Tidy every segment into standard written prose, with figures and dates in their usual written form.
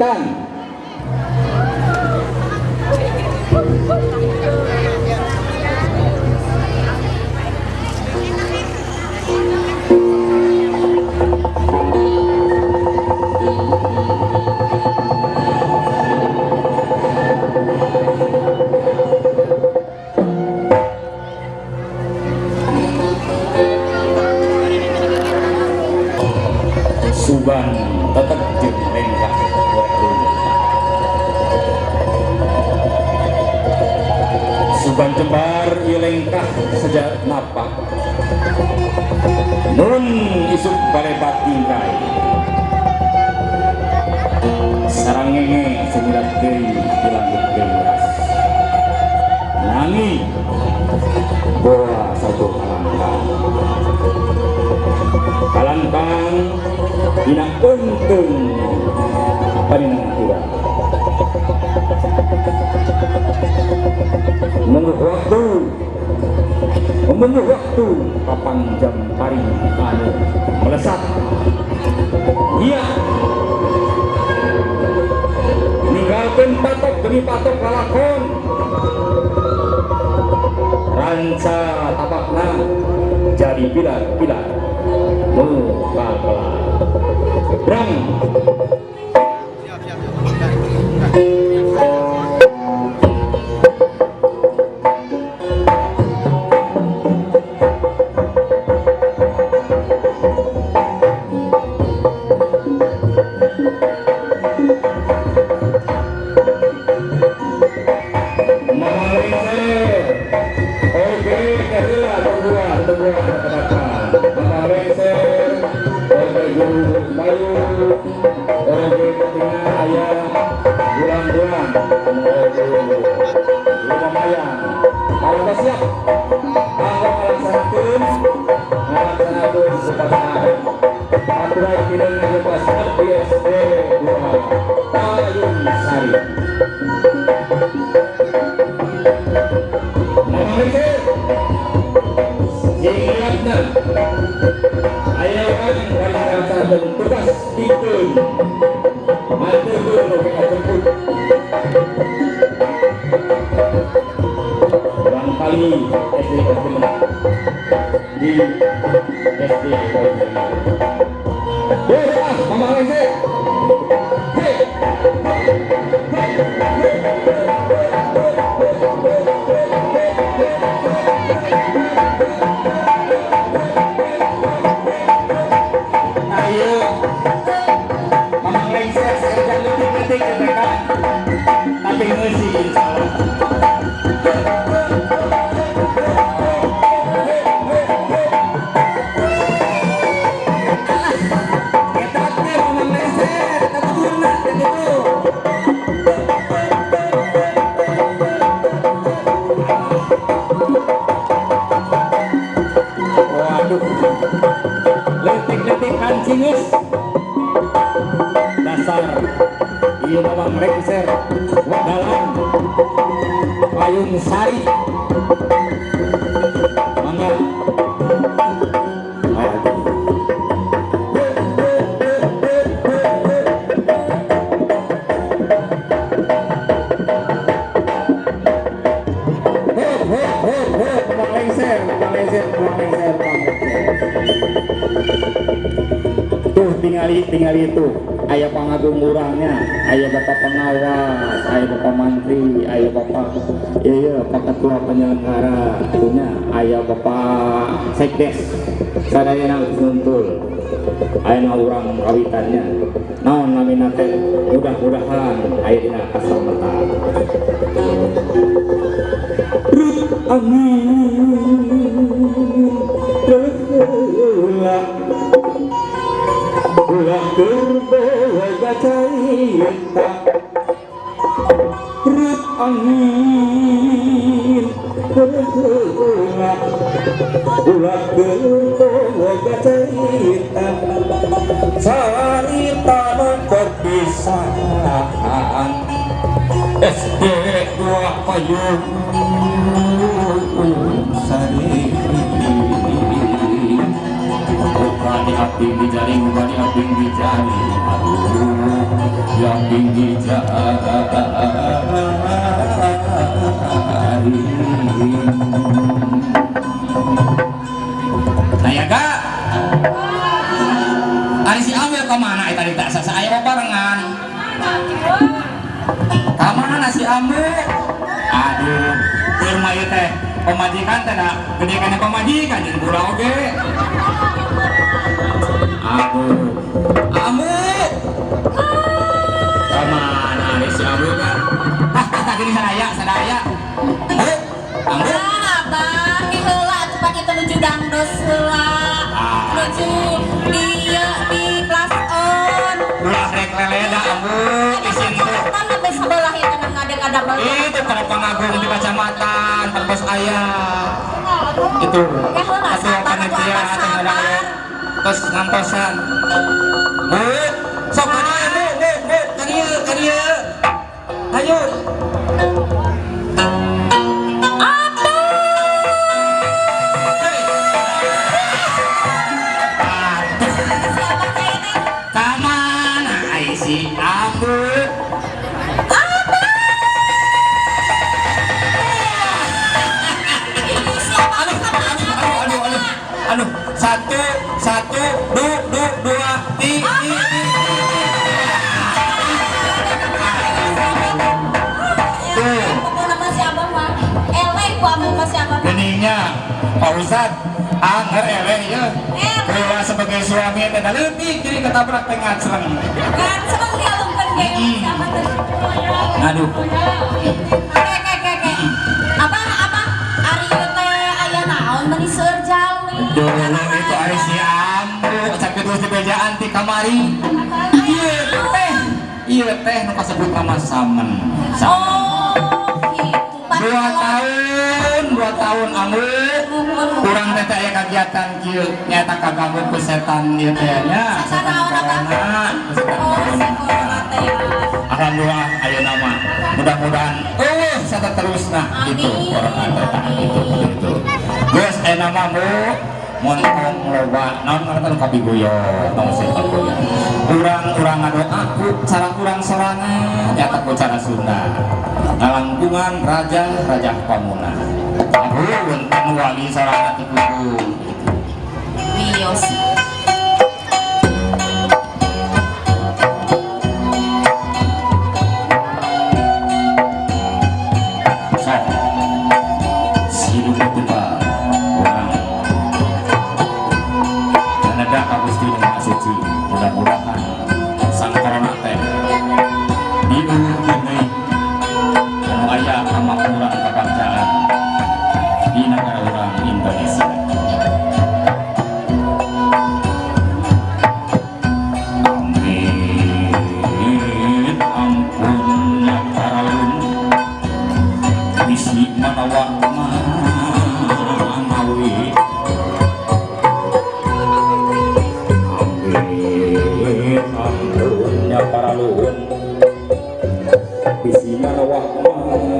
Kawitan. Suban tetep jeung lengkah Suban jembar ieu lengkah sejak napak nun isuk balebat tingkai sarangenge semilat deui di langit geuras nanging boa satu kalangkang kalangkang dina untung paninang urang menunggu waktu papang jam paring anu melesat iya ninggalkeun patok demi patok lalakon ranca tapakna jadi pilar-pilar muka pelan brang. Tingali itu aya pangagung urangnya, aya bapak pengawas, aya bapak mantri, aya bapak iya pak ketua penyelenggara punya, aya bapak sekdes sadayana nuntul aya urang kawitannya naon namina teh mudah-mudahan aya dina kasalamatan. Angin terheula ulah keur boga carita rut angin heula ulah keur boga carita carita nu perpisahan SD 2 Payung Sari. Bani abdi dijaring, bani abdi dijaring, aduh. Yang tinggi jaring. Aya ga? Ari si Amel ka mana eta tadi tak saya barengan. Ka mana si Amel? Aduh, keur mah ieu teh pamajikan teh da gede kana pamajikan jeung gura oge. Aduh. Amel. Ka mana ari si Amel kan? Ah, tah gini sadaya, sadaya. Heuh, Amel. Abah, ki heula atuh pake teu nuju dangdos heula. Nuju dieu di plus on. Ulah rek leleda Ambu, isin teh. Kecamatan sampai sebelah itu ngadeg-ngadeg. Itu para pengagung di kecamatan, terus aya. Itu. Ya heula, Ketua sabar atuh, panitia Abah, teh sabar. Terus ngantosan. Bu, sok ka dieu, Bu, Bu, Bu, ka dieu, ka dieu. Ayo. Aduh, Siapa teh ini? ka mana ai si Ambu? Ini siapa? Aduh, aduh, aduh, aduh, aduh, aduh, satu, satu, du, du, dua, ti, ti, ti, ti. Tuh. Pokoknya mah si Abah mah eleh ku ambu mah si Abah mah. Geningnya, Pak Ustad, angger eleh ya. Eleh. Keluar sebagai suami teh da leutik jadi ketabrak teh ngacreng. Kan seneng dialungkeun ge si Abah teh. Aduh, Ke ke ke ke. Abah, abah, ari ieu teh aya naon meuni seueur jalmi. Dulu itu ari si Ambu, sakit terus dibejaan ti kamari. Ieu teh, ieu teh nu kasebut nama samen. Samen. Oh, gitu. 2 tahun, 2 tahun Ambu. Kurang teh teh aya kagiatan kieu nyata kaganggu ku setan ieu teh nya, Setan setan naon, Abah? corona, ku setan Oh, corona. si corona teh. Alhamdulillah ayeuna mah mudah-mudahan eueuh saterusna gitu Amin. corona teh tah, gitu Amin. gitu. Geus ayeuna mah Bu mun tong loba naon ngaranna kabiguyon tong sing kabiguyon. Urang-urang ngadoa ku cara urang sorangan nyata ku cara Sunda. Ngalangkungan raja raja pamuna. Aduh, wonten wali sorangan ti kudu gitu. Wios. Sok. Sirup tuba urang Kanada ka Gusti Nu Maha Suci, mudah-mudahan sang corona teh dieureun deui anu aya kamakmuran kabagjaan di negara urang Indonesia. Amin. Ampun ya paralun bisi manawa manawi. Amin. Ampun ya paralun bisi manawa manawi.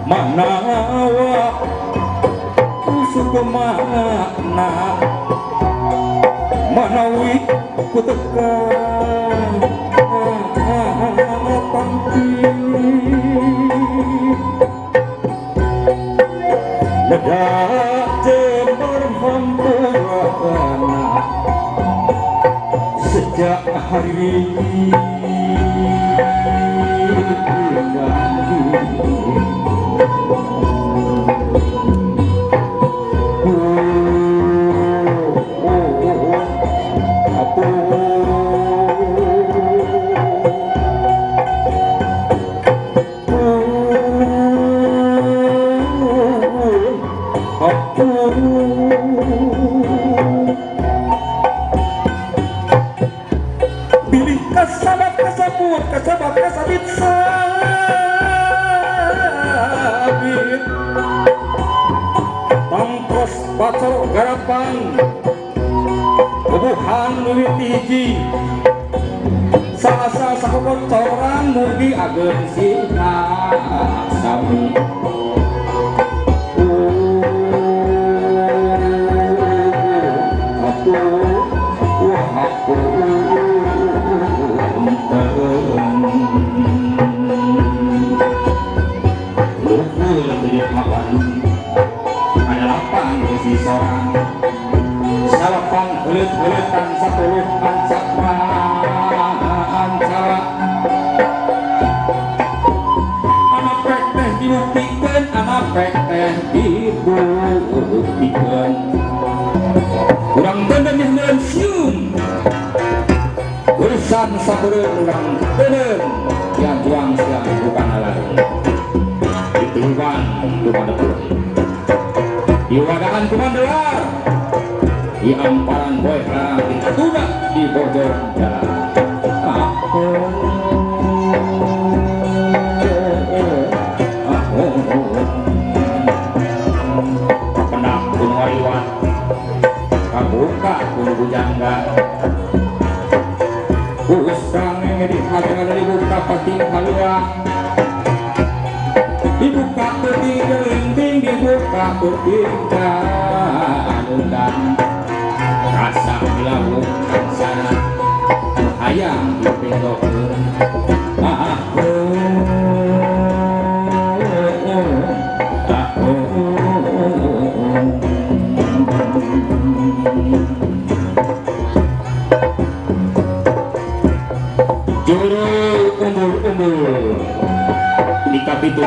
Manawa suku mana manawi ku tekan pangki neda jember hampurana sejak hari ini. Bilih kasabab kasabut kasabab kasabit sabit tangtos bacor garapan bubuhan wiwit hiji salasa sakokocoran mugi ageng sina sami. Heuleut-heuleut satuluh kancak mancara. Anak pek teh dibuktikan, anak pek teh dibuktikan. Urang bener nih sium. Urusan sakureun urang bener yang juang siang bukan alat. Ditiluban kumandelar. Diwadakan kumandelar. Di amparan boy harang dituna di bojong jalan. Kapendak kuno wariwat, kabuka kuno bujangga. Usang yang di dibuka pati haluang, dibuka peti gelinting, dibuka peti anudan. Rasa milawu kansana hayang dipenggokeun. Ah oh ah oh. Juru umbul-umbul di kapitu.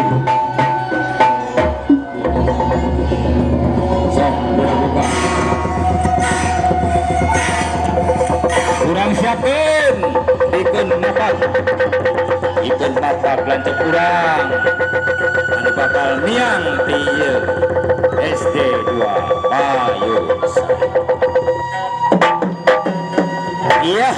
Sok buka. Kurang siapin ikun mapak. Ikun mapak lanceuk urang. Anu bakal miang ti ieu SD 2 Payungsari. Iya.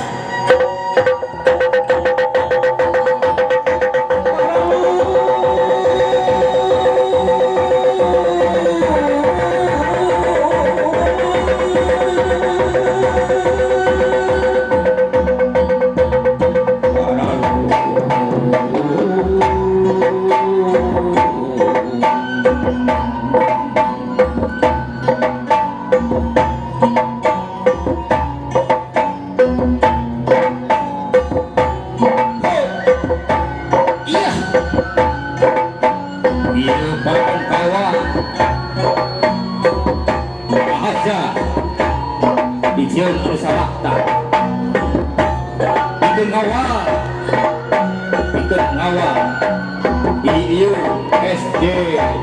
SD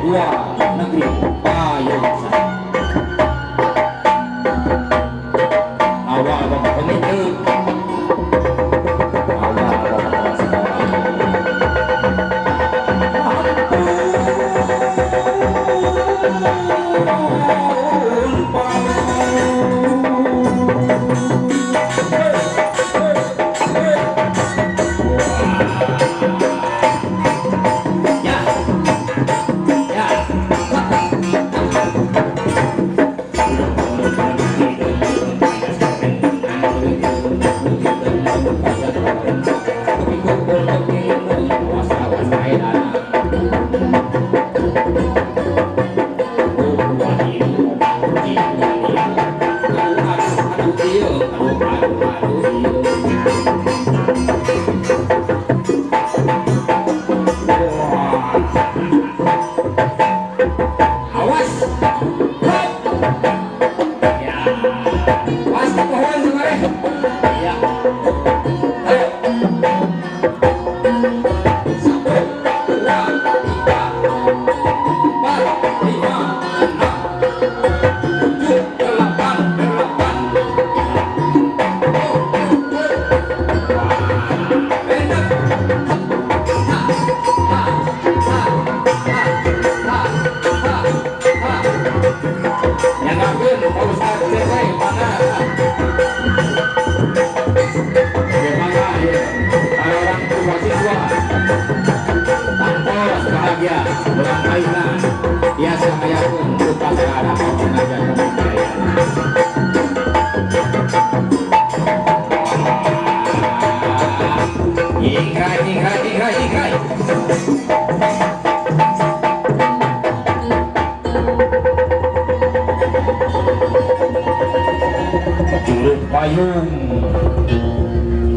2 Negeri Payungsari. Awal bapak komite, awal bapak kepala sekolah.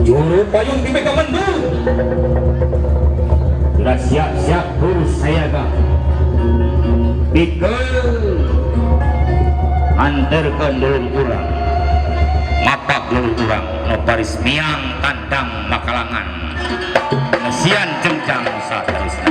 Juru payung di Megamendung. Sudah siap-siap huruf saya kak. Pikeun anterkeun dulur urang. Bapak leluhur urang notaris miang tandang makalangan ngesian jengjang saterusna.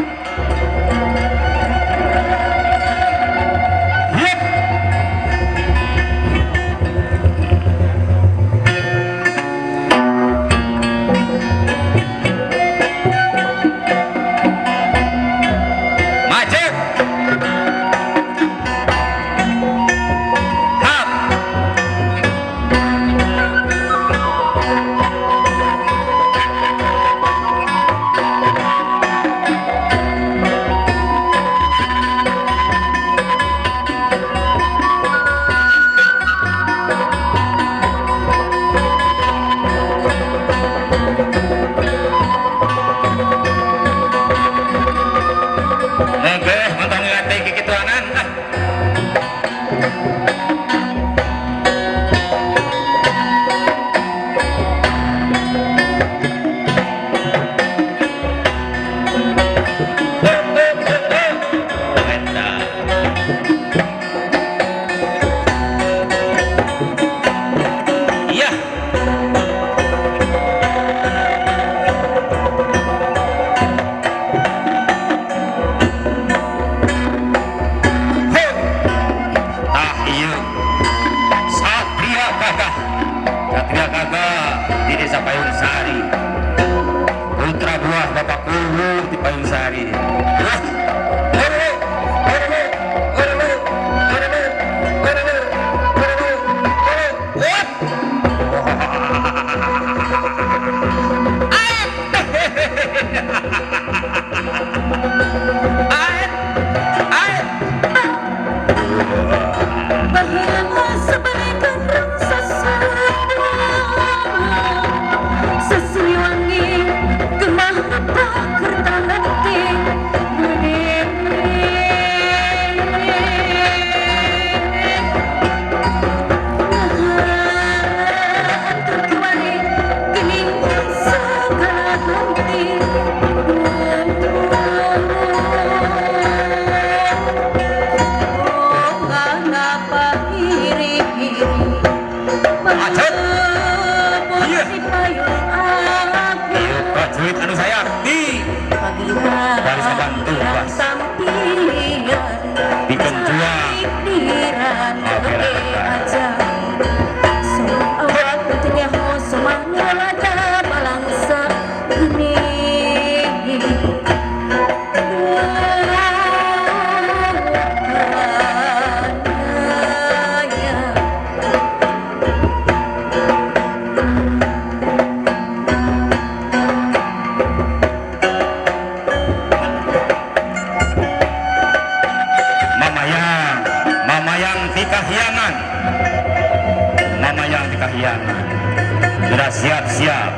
Siap-siap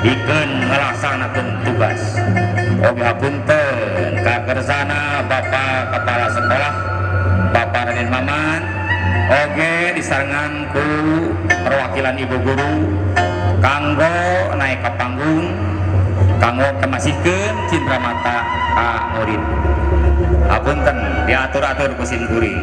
ikeun ngalaksanakeun tugas. Oge hapunten kakersana Bapak Kepala Sekolah Bapak Raden Maman, oge disarengan ku perwakilan ibu guru kanggo naik ka panggung kanggo kemasikeun cindra mata ka murid. Hapunten diatur-atur ku sim kuring.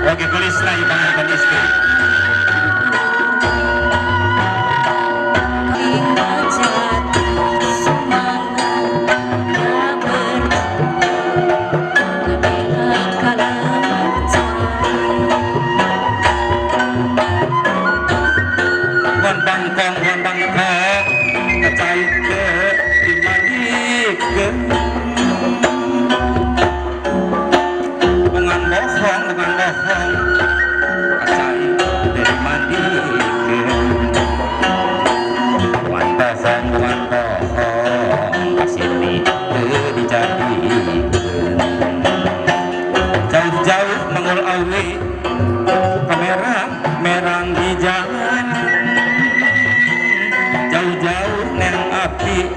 Oke, gelis lah ieu panganten istri. Wan bangkong, wan bangkong, cai teu dimandikeun. Bungan bohong, bungan bohong, cai teu dimandikeun. Wan bohong, wan bohong, kasini teu dijadikeun. Jauh-jauh manggul awi, kamera merang di jalan. Jauh-jauh neng api,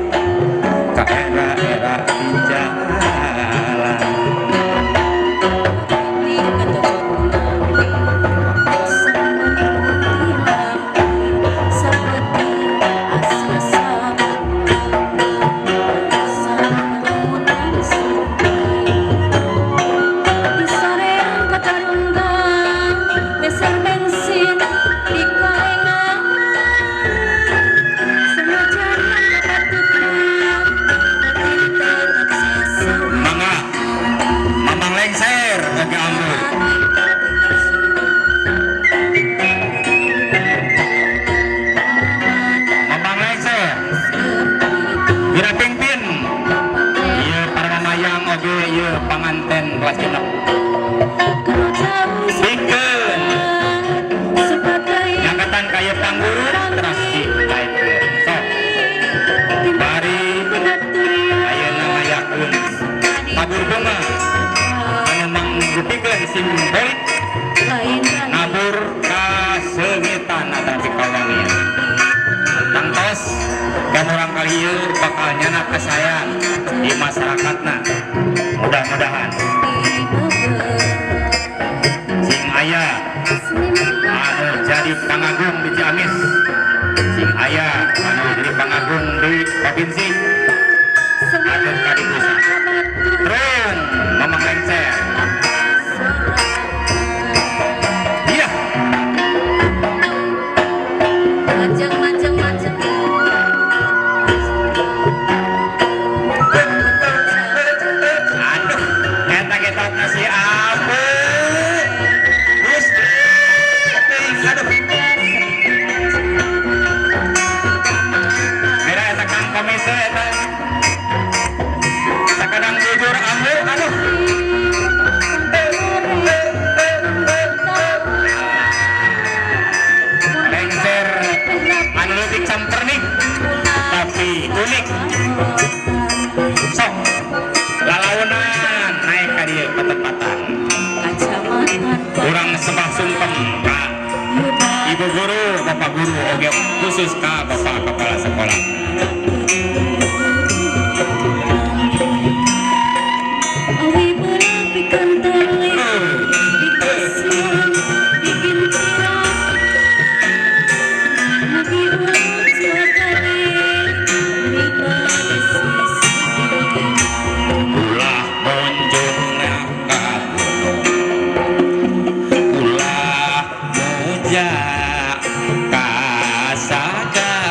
ka era-era di jalan. Mangga, Mamang lengser, oke ambu. Mamang lengser, Wira pingpin, ieu para mamayang oge ieu panganten kelas 6. Bikeun, nyangkatan ka ieu panggung teras dikaitkeun. Sok, bari ayeuna ngayakeun tabur bunga anu mangrupikeun simbolik nabur kaseungitan atanapi kawangian. Tangtos dan urang kali ieu bakal nyanak kasaean di masyarakatna. Mudah-mudahan sing aya anu jadi pangagung di Ciamis, sing aya anu jadi pangagung di provinsi atau di pusat. Terus Mamang lengser. Iya. Majeng, majeng, majeng. Aduh, eta kita si Abu. Gusti, aduh. Mira eta Kang Komite eta. Sakadang jujur ambu, aduh. Lengser anu leutik campernik tapi unik. Sok lalaunan naik ka dieu patempatan. Urang sembah sungkem ka ibu guru, bapak guru, oge khusus ka bapak kepala sekolah. Awi berapikan tali dikasihan bikin tirah lagi ulang dua kali daripada sisi. Ulah bonjong ka gunung, ulah muja ka sagara,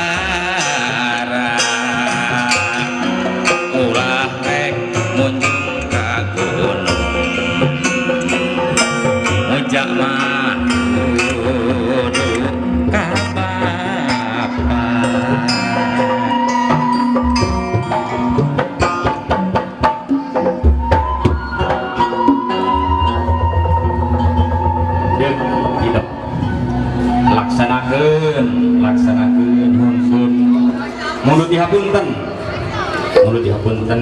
ulah rek munjung ka gunung, muja mah kudu ka bapa. Deuk hidup laksanakeun, laksanakeun hunsun mulut dihapunten, mulut dihapunten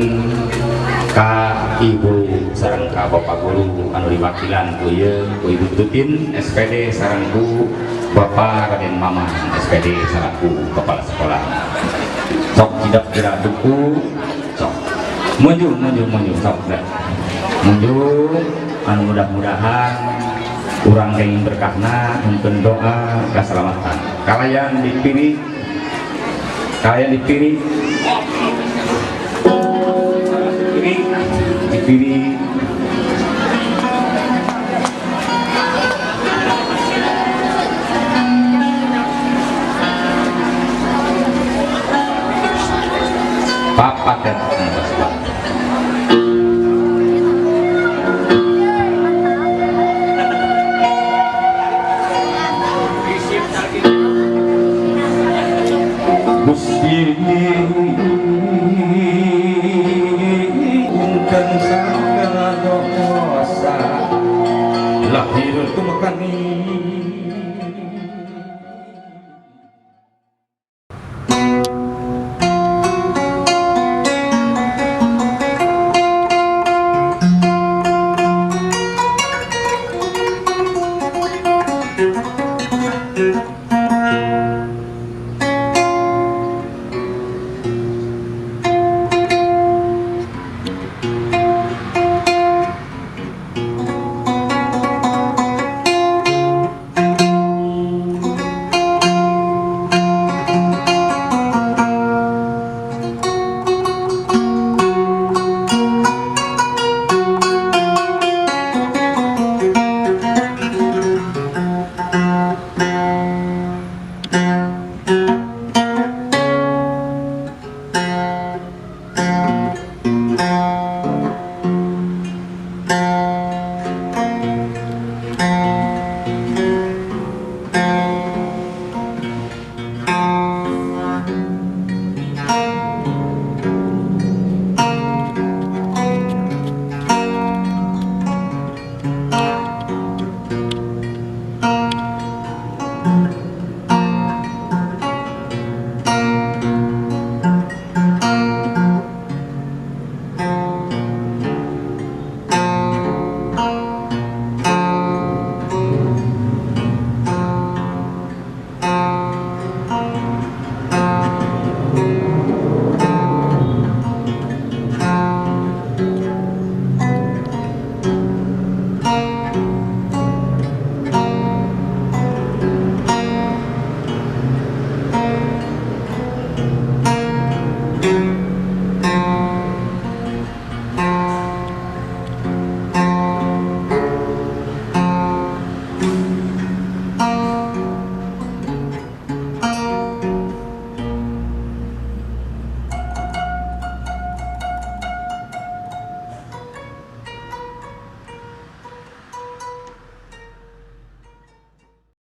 ka ibu sareng ka bapak guru anu diwakilan ku ieu ku Ibu Tutin SPD sareng ku Bapak Raden Maman SPD selaku kepala sekolah. Sok tidak gerak duku, sok munjung, munjung, munjung, sok dah munjung anu mudah-mudahan urang kenging berkahna untuk doa keselamatan. Kalian dipilih, kalian dipilih, dipilih, dipilih. Lahir tumekani.